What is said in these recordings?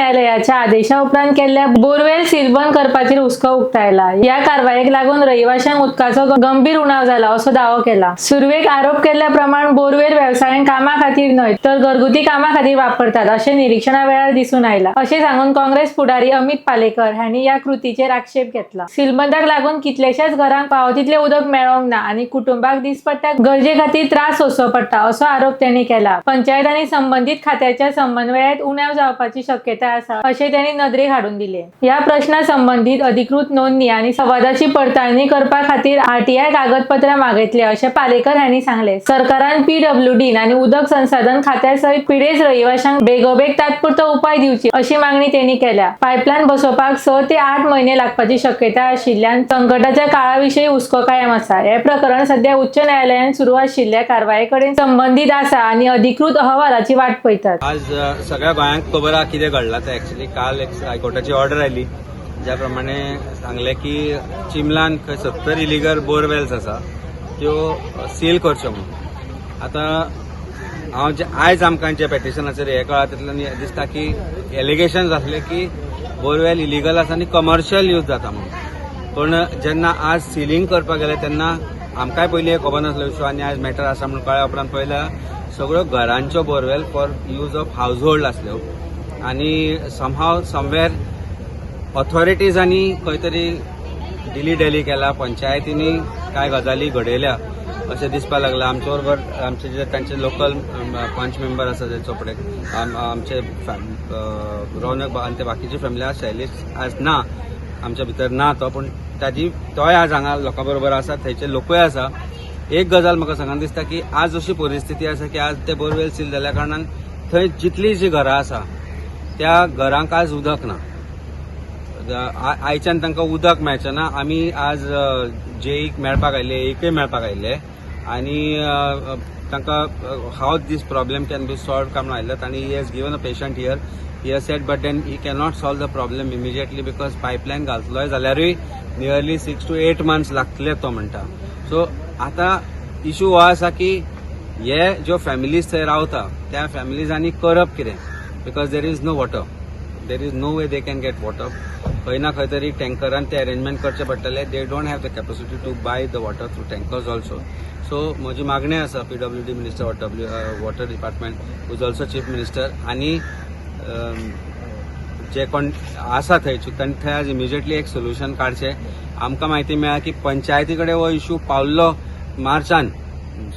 न्यायालयाच्या आदेशा उपरांत केल्ल्या बोरवेल सीलबंद करपाचेर हुस्को उक्तायला. ह्या कारवायेक लागून रहिवाशांक उदकाचो गंभीर उणाव जाला असो दावो केला. सुरवेक आरोप केल्ल्या प्रमाण बोरवेल वेवसायीक कामा खातीर न्हय तर घरगुती कामा खातीर वापरतात अशें निरीक्षणा वेळार दिसून आयला अशें सांगून काँग्रेस फुडारी अमित पालेकर हांणी ह्या कृतीचेर आक्षेप घेतला. सीलबंदाक लागून कितल्याशाच घरांक फावो तितलें उदक मेळोंक ना आनी कुटुंबाक दिसपट्ट्या गरजे खातीर त्रास सोंसचो पडटा असो आरोप त्यांनी केला. पंचायत आनी संबंदीत खात्याच्या समन्वयात उणाव जावपाची शक्यता आसा अशें त्यांनी नदरेक हाडून दिले. ह्या प्रश्ना संबंदीत अधिकृत नोंदणी आनी संवादाची पडताळणी करपा खातीर आरटीआय कागदपत्रां मागयतले अशें पालेकर हांणी सांगले. सरकारान पीडब्ल्यूडी आनी उदक संसाधन खात्या सयत पिडेस्त रहिवाशांक बेगोबेग तात्पुरतो उपाय दिवची अशी मागणी त्यांनी केल्या. पायपलायन बसोवपाक 6 ते 8 म्हयने लागपाची शक्यता आशिल्ल्यान संकटाच्या काळा विशीं हुस्को कायम आसा. हे प्रकरण सध्या उच्च न्यायालयान सुरू आशिल्ल्या कारवाये कडेन संबंदीत आसा आनी अधिकृत अहवालाची वाट पळयतात. आज सगळ्या गोंयांक खबर आहा कितें घडलां तें. एक्चुली काल एक हायकोर्टाची ऑर्डर आयली, ज्या प्रमाणे सांगलें की चिमलान खंय 70 इलिगल बोरवेल्स आसा, त्यो सील करच्यो म्हणून. आतां हांव जे आयज आमकां जे पेटिशनाचेर हें कळ्ळां, तितल्यान दिसता की एलिगेशन आसले की बोरवेल इलिगल आसा आनी कमर्शियल यूज जाता म्हणून. पूण जेन्ना आज सिलींग करपाक गेले तेन्ना आमकांय पयलीं हें खबर नासलो इशू आनी आयज मॅटर आसा म्हणून कळ्ळ्या उपरांत पळयल्यार सगळ्यो घरांच्यो borewell for use of household आसल्यो आनी समहाव समवेर ऑथॉरिटीजांनी खंय तरी डिली डेली केला, पंचायतींनी कांय गजाली घडयल्या अशें दिसपाक लागलां. आमचे बरोबर आमचे जे तांचे लोकल पंच मेंबर आसा, जे चोपडे आमचे रोनक आनी ते बाकीची फॅमिली आसा. शैलेश आज ना, आमच्या भितर ना तो, पूण ताजी तोय आज हांगा लोकां बरोबर आसा, थंयचे लोकूय आसा. एक गजाल म्हाका सांगन दिसता की आज अशी परिस्थिती आसा की आज ते बोरवेल सील जाल्या कारणान थंय जितलीं जीं घरां आसा त्या घरांक आज उदक ना. आयच्यान तांकां उदक मेळचें ना. आमी आज जेईक मेळपाक आयिल्ले, एकय मेळपाक आयिल्ले आनी तांकां how this problem can be solve काय म्हणून आयिल्ले. तांणी he has given a patient here. He has said, but then he cannot solve the problem immediately because pipeline घालतलोय जाल्यारूय नियरली 6 टू 8 मंथ्स लागतले तो म्हणटा. सो आतां इशू हो आसा की हे ज्यो फॅमिलीज थंय रावता त्या फॅमिलीजांनी करप कितें? Because there is no water, there is no way they can get water. खंय ना खंय तरी टँकरान ते अरेंजमेंट करचें पडटलें. They don't have the capacity to buy the water through tankers also. So म्हजी मागणी आसा PWD minister, water department, is also chief minister आनी जे कोण आसा थंय तांणी थंय आज इमिजिएटली एक सोल्युशन काडचें. आमकां म्हायती मेळ्ळा की पंचायती कडेन हो issue पावल्लो मार्चान,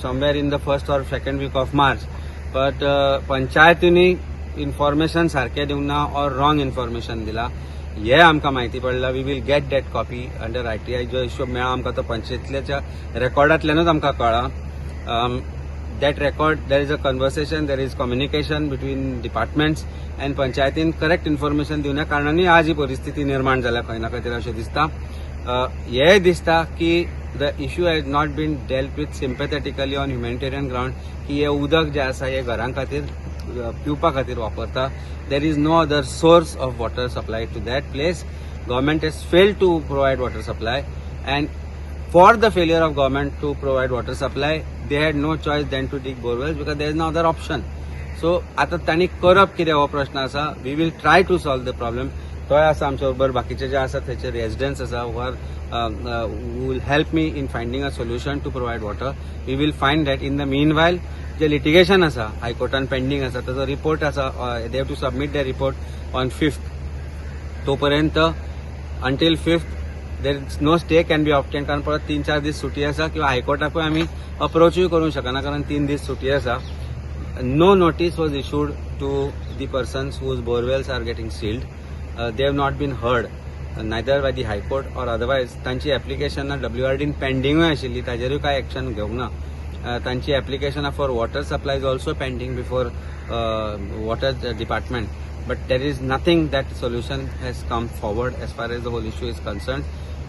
somewhere in the first or second week of March, but पंचायतींनी information सारकें दिवंक ना ऑर रॉंग इन्फॉर्मेशन दिला हे आमकां म्हायती पडला. We will get that copy under RTI. जो इशू मेळ्ळा आमकां तो पंचायतीच्या रेकॉर्डांतल्यानूच आमकां कळ्ळा. That record, there is a conversation, there is communication between departments and पंचायतीन करेक्ट इन्फॉर्मेशन दिवना कारणानूय आज ही परिस्थिती निर्माण जाल्या खंय ना खंय तरी अशें दिसता. हें दिसता की the issue has not been dealt with sympathetically on humanitarian ground की हे उदक जें आसा हे घरां खातीर, पिवपा खातीर वापरता. There is no other source of water supply to that place. Government has failed to provide water supply, and for the failure of government to provide water supply, they had no choice than to dig borewells because there is no other option. So आता तांणी करप कितें हो प्रश्न आसा. We will try to solve the problem. तोय आसा आमच्या बरोबर, बाकीचे जे आसा थंयचे रेजिडंट्स आसा who are will help me in finding a solution to provide water. We will find that. In the meanwhile, J litigation आसा हायकोर्टान पेंडींग आसा, ताजो रिपोर्ट आसा, they have to submit the report on 5th. तोपर्यंत, until 5th, there is no stay can be obtain, कारण परत 3-4 दीस सुटी आसा किंवा हायकोर्टाकूय आमी अप्रोचूय करूंक शकना कारण 3 दीस सुटी आसा. No notice was issued to the persons whose borewells are getting sealed. They have not been heard neither by the High Court or otherwise. तांची एप्लिकेशनां डब्ल्यूआरडीन पेंडिंगूय आशिल्ली, ताजेरूय कांय एक्शन घेवंक ना. तांची एप्लिकेशनां for water supply is also pending before water department, but there is nothing that solution has come forward as far as the whole issue is concern.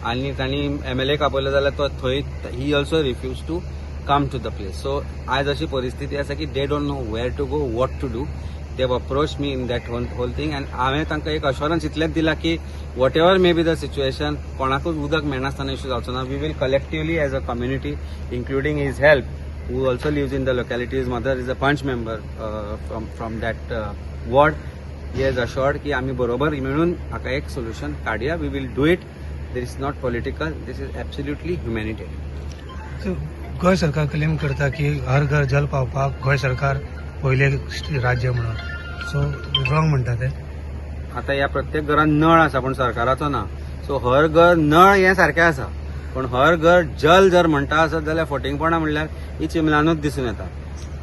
आनी तांणी MLA आपयलो जाल्यार तो थंय he also refuse to come to the place. So आयज अशी परिस्थिती आसा की they don't know where to go, what to do. They have approach me in that whole thing and हांवें तांकां एक अश्योरन्स इतलेंच दिलां की whatever may be the situation, कोणाकूच उदक मेळनासतना इशू जावचो ना. We will collectively as a community, including his help, who also lives in the locality, his mother is a panch member from that ward. He has assured की आमी बरोबर मेळून हाका एक सोल्युशन काडया. We will do it. This is not political, this is absolutely humanitarian. So, Goa सरकार claim करता की हर घर जल पावपाक गोंय सरकार पयलें राज्य म्हणून. सो रॉंग म्हणटा ते. आता ह्या प्रत्येक घरान नळ आसा, पूण सरकाराचो ना. सो हर घर नळ हें सारकें आसा, पूण हर घर जल जर म्हणटा आसत जाल्यार फटींगपणां म्हणल्यार ही चिमलानूच दिसून येता.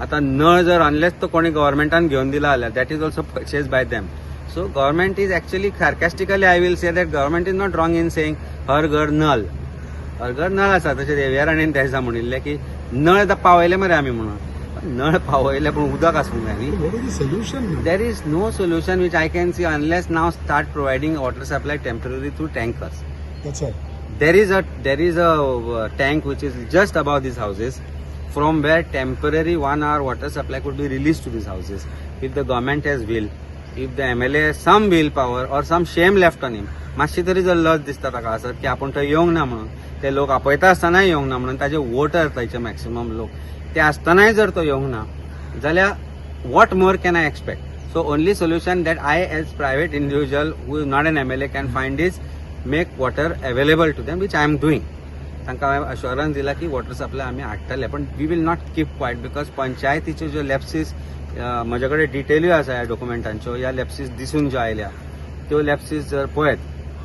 आतां नळ जर अनलेस तो कोणी गव्हर्मेंटान घेवन दिला जाल्यार, that is also purchase by them. So government is actually, sarcastically I will say that government is not wrong in saying हर घर नल. हर घर नळ आसा. तशें रेविया राणेन त्या दिसा म्हणिल्लें की नळ आतां पावयले मरे आमी म्हणून. नळ पावयले, पूण उदक आसूंक जाय न्ही. What is the solution now? There is no solution which I can see unless now start providing water supply temporarily through tankers. That's all. There is a tank which is just above these houses, from where temporary 1 hour water supply could be released to these houses. If the government has will, if the MLA has some will power or some shame left on him, मातशी तरी जर लज दिसता ताका आसत की आपूण थंय येवंक ना म्हणून, ते लोक आपयता आसतनाय येवंक ना म्हणून, ताजे वोटर थंयचे मॅक्सिमम लोक ते आसतनाय जर तो येवंक ना जाल्यार what more can I expect? So only solution that I as private individual who is not an MLA can find is make water available to them, which I am doing. तांकां हांवें अश्योरन्स दिला की वॉटर सप्लाय आमी हाडटले, पण we will not keep quiet because पंचायतीच्यो ज्यो लॅप्सीस म्हजे कडेन डिटेल्यूय आसा ह्या डॉक्युमेंटांच्यो, ह्या लॅप्सीस दिसून ज्यो आयल्या त्यो लॅप्सीस जर पळयत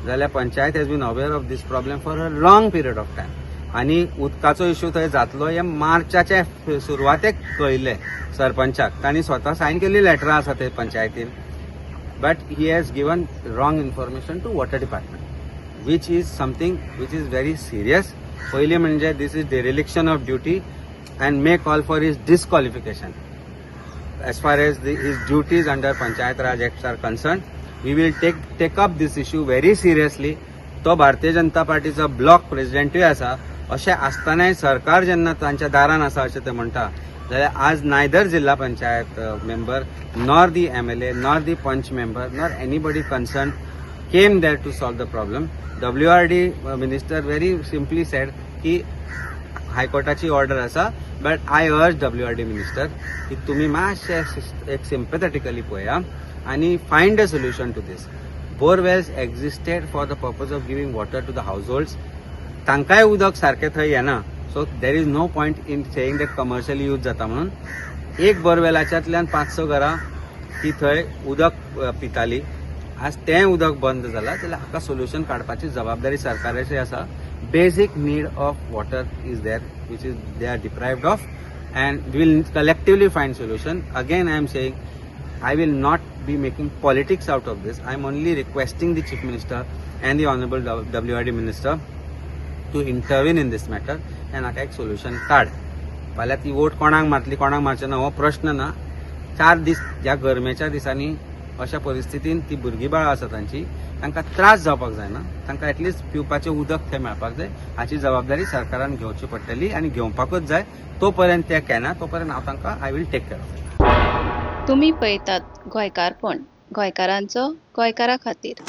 जाल्यार panchayat has been aware of this problem for a long period of time. आनी उदकाचो इश्यू थंय जातलो हें मार्चाचे सुरवातेक कळिल्लें सरपंचाक. तांणी स्वता सायन केल्ली लेटरां आसा ते पंचायतीन, but he has given wrong information to water department, which is something which is very serious. पयलीं म्हणजे this is dereliction of duty and may call for his disqualification as far as his duties under Panchayat Raj Acts are concerned. We will take up this issue very seriously. तो Bharatiya Janata पार्टीचो block प्रेसिडेंटूय आसा. अशें आसतनाय सरकार जेन्ना तांच्या दारान आसा अशें ते म्हणटा जाल्यार आज neither zilla panchayat member nor the MLA nor the panch member nor anybody concern came there to solve the problem. WRD minister very simply said की हायकोर्टाची ऑर्डर आसा, but I urge WRD minister की तुमी मातशें एक सिम्पथेटिकली पळया आनी find a solution to this. Borewells existed for the purpose of giving water to the households. तांकांय उदक सारकें थंय येना, so there is no point in saying that commercially use जाता म्हणून. एक बोरवेलाच्यांतल्यान पांच स घरां ती थंय उदक पिताली. आज तें उदक बंद जालां जाल्यार हाका सोल्युशन काडपाची जबाबदारी सरकाराची आसा. Basic need of water is there, which is they are deprived of, and will collectively find solution. Again I am saying, I will not be making politics out of this. I am only requesting the Chief Minister and the Honorable WRD Minister to intervene in this matter and हाका एक solution काड. फाल्यां ती vote कोणाक मारतली, कोणाक मारचे ना हो प्रश्न ना. 4 दीस ह्या गरमेच्या दिसांनी अशा परिस्थितीन ती भुरगीं बाळां आसा तांची, तांकां त्रास जावपाक जायना. तांकां एटलिस्ट पिवपाचें उदक थंय मेळपाक जाय. हाची जबाबदारी सरकारान घेवची पडटली आनी घेवपाकूच जाय. तो पर्यंत ते केना तो पर्यंत हांव तांकां I will take care of. तुमी पळयतात गोंयकारपण, गोंयकारांचो गोंयकारा खातीर.